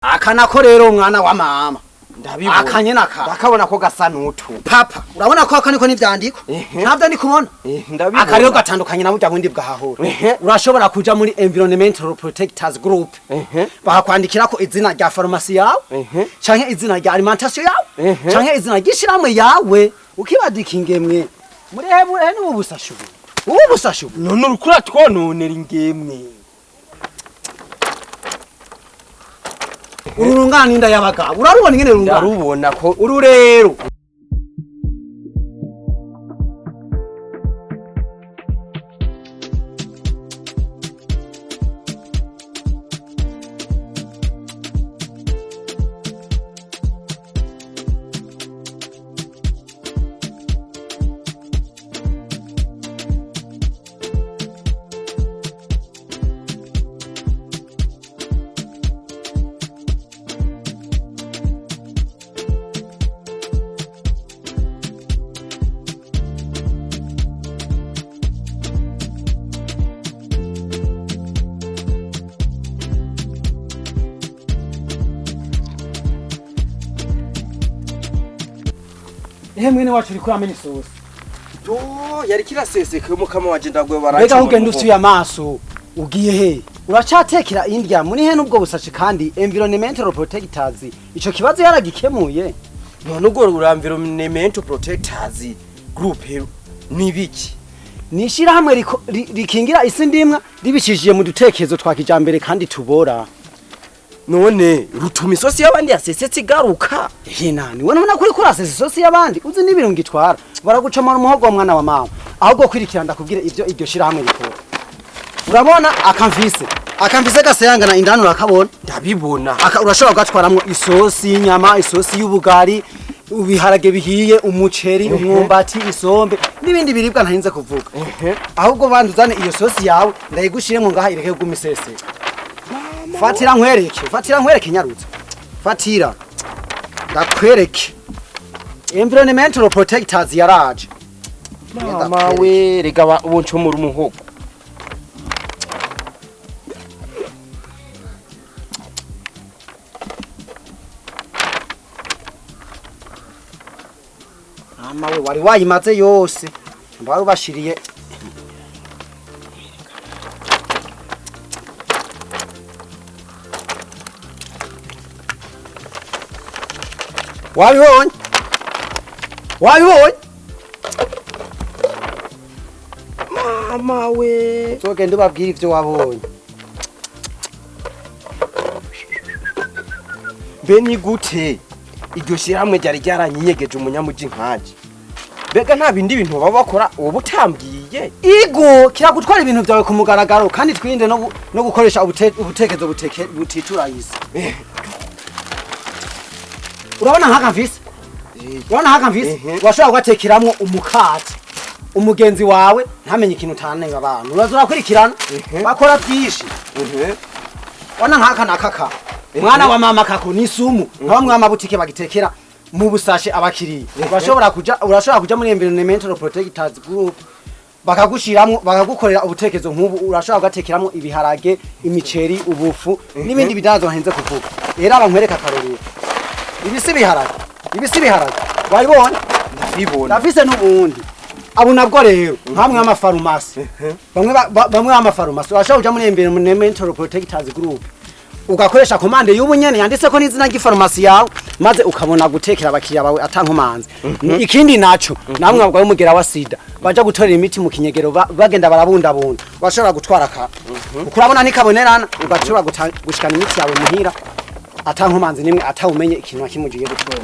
Aka nako rero, mwana wa mama. Ndabibona. Aka nyene aka. Ndakabona ko gasa n'utu. Papa, urabona ko aka niko n'ivyandiko? Ntabyo ndi kubona. Ndabibona. Aka rero gatandukanye na burya bundi bwahahora. Urashobora kuja muri Environmental Protectors Group, bakakwandikirako izina rya farumasi yawe, canke izina rya alimentation yawe, canke izina ry'ishirahamwe yawe, ukibadika ingemwe murehe murehe. N'ubu busashe, ubu busashe ubu. None uriko uratwononera ingemwe. Uru rungana n'inda y'abagabo, urarubona ingene rungana? Ndarubona ko. Uru rero. Ehe, mwene wacu, uriko uramena isosi. Do yari kiraseseka, umukama wanje ndagwe. Mbega aho ugenda usuye amaso, ugiye he? Uracatekera indya muri he n'ubwo busashi? Kandi Environmental Protectors ico kibazo yaragikemuye. None ubwo rura Environmental Protectors Group ni biki? Ni ishirahamwe rikingira isi ndimwa ribicishije mu dutekerezo twa kijambere kandi tubora. None rutuma isosi y'abandi yasesetse igaruka? Hinani we, nubona kuri kurasesa isosi y'abandi, uzi n'ibirungo itwara, baragucomora umuhogo wa mwana wa mama. Ahubwo kwirikira, ndakubwire ivyo iryo shirahamwe rikora. Urabona akamvise, akamvise gaseyangana indani, urakabona? Ndabibona. Aka urashobora kugatwaramwo isosi y'inyama, isosi y'ubugari, ibiharage bihiye, umuceri, umwumbati, isombe n'ibindi biribwa ntarinze kuvuga. Ahubwo banza uzane iyo sosi yawe ndayigushiremo ngaha, ireke kuguma iseseka. Fatira nkwereke, fatira nkwereke, nyarutsa, fatira ndakwereke. Environmental Protectors yaraje. Mama we, rega ubu ncomora umuhogo. Mama we, wari wayimaze yose, wari ubashiriye. Wabibonye, wabibonye? Mama we. Uzogenda ubabwire ivyo wabonye. Mbe ni gute iryo shyirahamwe ryari ryaranyenyegeje umunyamuji nkanje? Mbega nta bindi bintu baba bakora ubu utambwiye? Igo kiragutwara ibintu byawe ku mugaragaro, kandi twirinde no gukoresha ubutekezo butiturayise. Urabona nk'aka mvise, urabona nk'aka mvise? Urashobora kugatekeramwo umukate, umugenzi wawe ntamenye ikintu utanenga abantu. Uraza urakurikirana. Bakora byinshi. Urabona nk'aka nakaka, mwana wa mama, kako ni isumu. Nka bamwe b'amabutike bagitekera mu busashe abakiriya, urashobora kuja muri Environmental Protectors Group, bakagushiramwo, bakagukorera ubutekezo nk'ubu. Urashobora kugatekeramwo ibiharage, imiceri, ubufu n'ibindi bidandazo ntarinze kuvuga. Rero aba nkwereka akarorero. Ibi si ibiharage, ibi si ibiharage, wabibonye? Ndabibona. Ndafise n'ubundi abo nabwo rero, nkamwe b'amafarumasi, bamwe bamwe b'amafarumasi, urashobora kuja muri Environmental Protectors Group, ugakoresha commande y'ubu nyene yanditseko n'izina ry'ifarumasi yawe, maze ukabona gutekera abakiriya bawe atankomanzi. Ikindi naco, namwe babwaye umugera wa sida baja gutorera imiti mu kinyegero, bagenda barabundabunda, urashobora gutwara ka ukurabona nikabonerana, ugashobora gushikana imiti yawe muhira atankomanzi nimwe, atawumenye ikintu na kimwe ugiye gutora.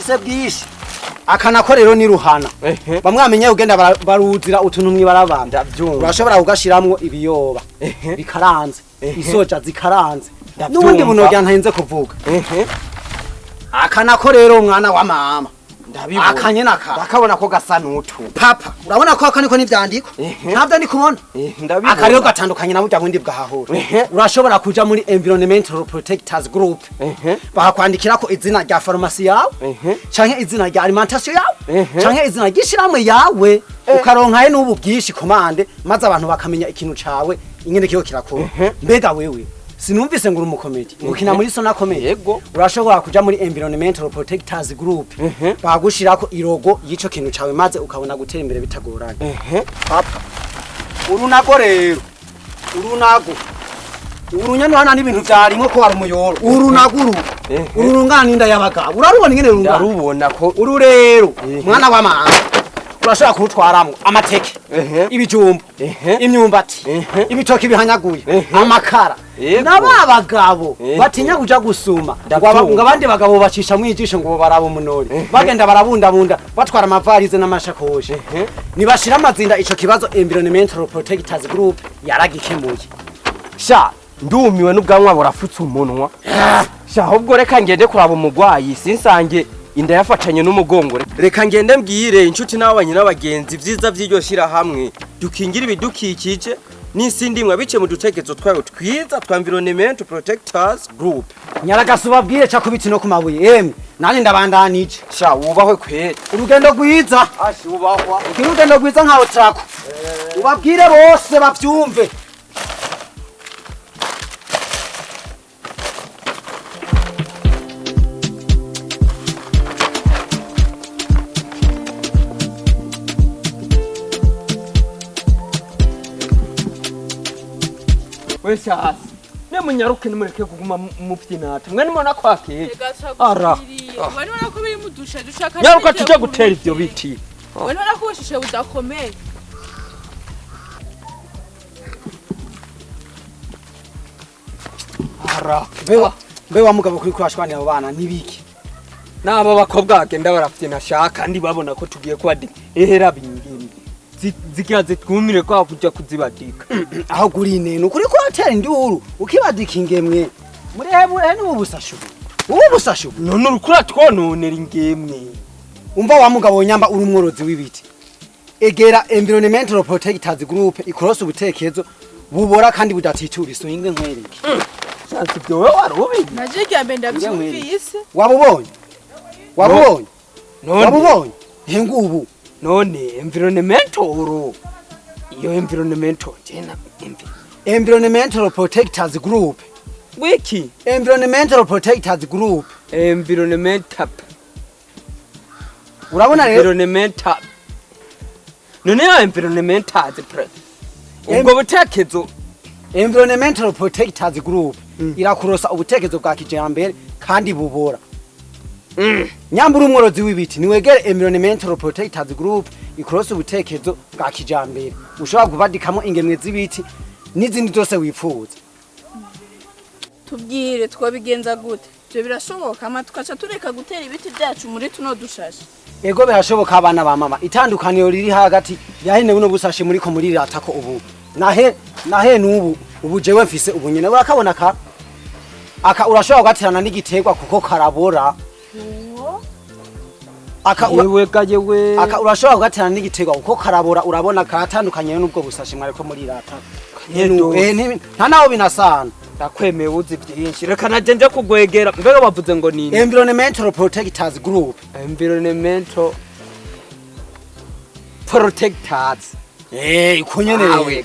Ise bwinshi. Aka nako rero ni ruhana. Bamwe bamenye ugenda baruzira utuntu mwibarabara. Ndavyumva. Urashobora kugashiramwo ibiyoba bikaranze, isoja zikaranze, Ndavyumva. n'ubundi bunogya ntarinze kuvuga. Aka nako rero, mwana wa mama. Ndabibona. Aka nyene aka. Ndakabona ko gasa n'utu. Papa, urabona ko aka niko n'ivyandiko? Ntabyo ndi kubona. Ndabibona. Aka rero gatandukanye na burya bundi bwahahora. Urashobora kuja muri Environmental Protectors Group, bakakwandikirako izina rya farumasi yawe, canke izina rya alimentation yawe, canke izina ry'ishirahamwe yawe, ukaronkaye n'ubu bwinshi commande, maze abantu bakamenya ikintu cawe ingene kiho kirakora. Mbega wewe Sinumvise ngo uri umukomedi, ukina muri Sona Comedy? Yego. Urashobora kuja muri Environmental Protectors Group, bagushirako ilogo y'ico kintu cawe, maze ukabona gutera imbere bitagoranye. Papa, urunago rero, urunago urunyana n'ibintu vyarimwo ko wari umuyoro, urunago uru uru rungana n'inda y'abagabo, urarubona ingene rungana? Ndarubona ko. Uru rero, mwana w'amahanga, urashobora kurutwaramwo amateke, ibijumbu, imyumbati, ibitoki bihanyaguye, amakara. Na ba bagabo batinya kuja gusuma ngo Ndavyumva. ngo abandi bagabo bacisha mwijisho ngo baraba umunori, bagenda barabundabunda batwara amavarize n'amashakoshi, nibashira amazinda. Ico kibazo Environmental Protectors Group yaragikemuye. Sha, ndumiwe n'ubwanwa burafutse umunwa. Sha, ahubwo reka ngende kuraba umugwayi, sinsange inda yafatanye n'umugongo. Reka ngende mbwire inshuti n'abanyi n'abagenzi vyiza vy'iryo shirahamwe, dukingira ibidukikije n'isi ndimwa bice mu dutekerezo twayo twiza twa Environment Protectors Group. Nyaragasa, ubabwire ca kubiti no ku mabuye. Emwe, nanje ndabandanije. Sha, wubahwe kweri. Urugendo rwiza. Ashi, wubahwa. Ugire urugendo rwiza nkaho trako, ubabwire bose bavyumve. Wese hasi nemunyaruke, nimureke kuguma mupyinata mwe nimubona kwakeye. Ara. Ubona ko biri mu dushe dushaka. Nyaruka tuje gutera ivyo biti. Ubona ko ubushishe budakomeye. Ara. Mbe wa mugabo, kuri kurashwanira abo bana nibiki? N'abo bakobwa bagenda barafyina sha, kandi babona ko tugiye kubadika. Ehera bingimbi zigira zitwumire kwa kuja kuzibadika. Aho guri nene ukuri kuratera induru ukibadika ingemwe murehe n'ubu busashubu, ubu busashubu. None uriko uratwononera ingemwe. Umva wa mugabo, nyamba uri umworozi w'ibiti, egera Environmental Protectors Group ikorose ubutekezo bubora kandi budatitura iso. Ingwe nkwereke. Shansi, ibyo wewe wari ubizi? Naje irya mbere ndavyumvise. Wabubonye? Wabubonye? None Wabubonye hengubu? None environmental, iyo environmental jena Environmental Protectors Group. Wiki? Environmental Protectors Group. Environmental. Urabona rero. Environmental. None ya environmental pre ubwo butekezo? Environmental Protectors Group irakurosa ubutekezo bwa kijambere kandi bubora. Nyambura umworozi w'ibiti, niwegere Environmental Protectors Group ikurose ubutekezo bwa kijambere ushobora kubadikamo ingemwe z'ibiti n'izindi zose wifuza. Tubwire, twabigenza gute? Ibyo birashoboka ama tukaca tureka gutera ibiti byacu muri tuno dushashe? Ego, birashoboka abana ba mama. Itandukaniro riri hagati yahene buno busashe muriko muriratako ubu nahe n'ubu, ubu jewe mfise ubu nyene, urakabona ka aka urashobora kugaterana n'igiterwa kuko karabora aka Yewe ga yewe! Aka urashobora kugaterana n'igiterwa kuko karabora. Urabona karatandukanye n'ubwo busashe mwariko murirata. Yedo. Nta naho binasana. Ndakwemeye, uzi byinshi. Reka naje nje kugwegera. Mbega bavuze ngo ni Environmental Protectors Group. Environmental Protectors. Uko nyene. Awe.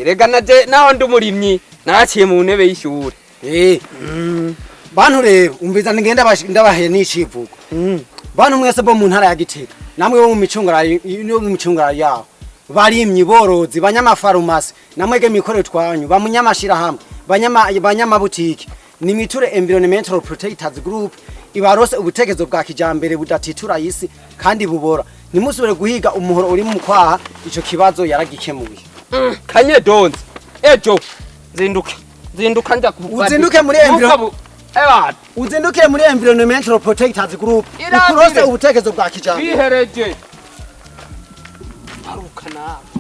Reka naje, naho ndi umurimyi naraciye mu ntebe y'ishure. Bantu rero, umviza, ngenda ndabahe n'icivugo. Bantu mwese bo mu ntara ya Gitega, namwe bo mu micungara no mu micungara yaho, barimyi, borozi, banyamafarumasi, namwege mikore twanyu, bamunyamashirahamwe, banyamabutiki, nimiture Environmental Protectors Group ibarose ubutekezo bwa kijambere budatitura isi kandi bubora. Nimusubire guhiga umuhoro uri mu kwaha, ico kibazo yaragikemuye. Kanye donze ejo zinduka, zinduka nja. Uzinduke muri Eba. Uzindukire muri Environmental Protectors Group Irambire. ikurose ubutekezo bwa kijambere. Bihereje, aruka nawe.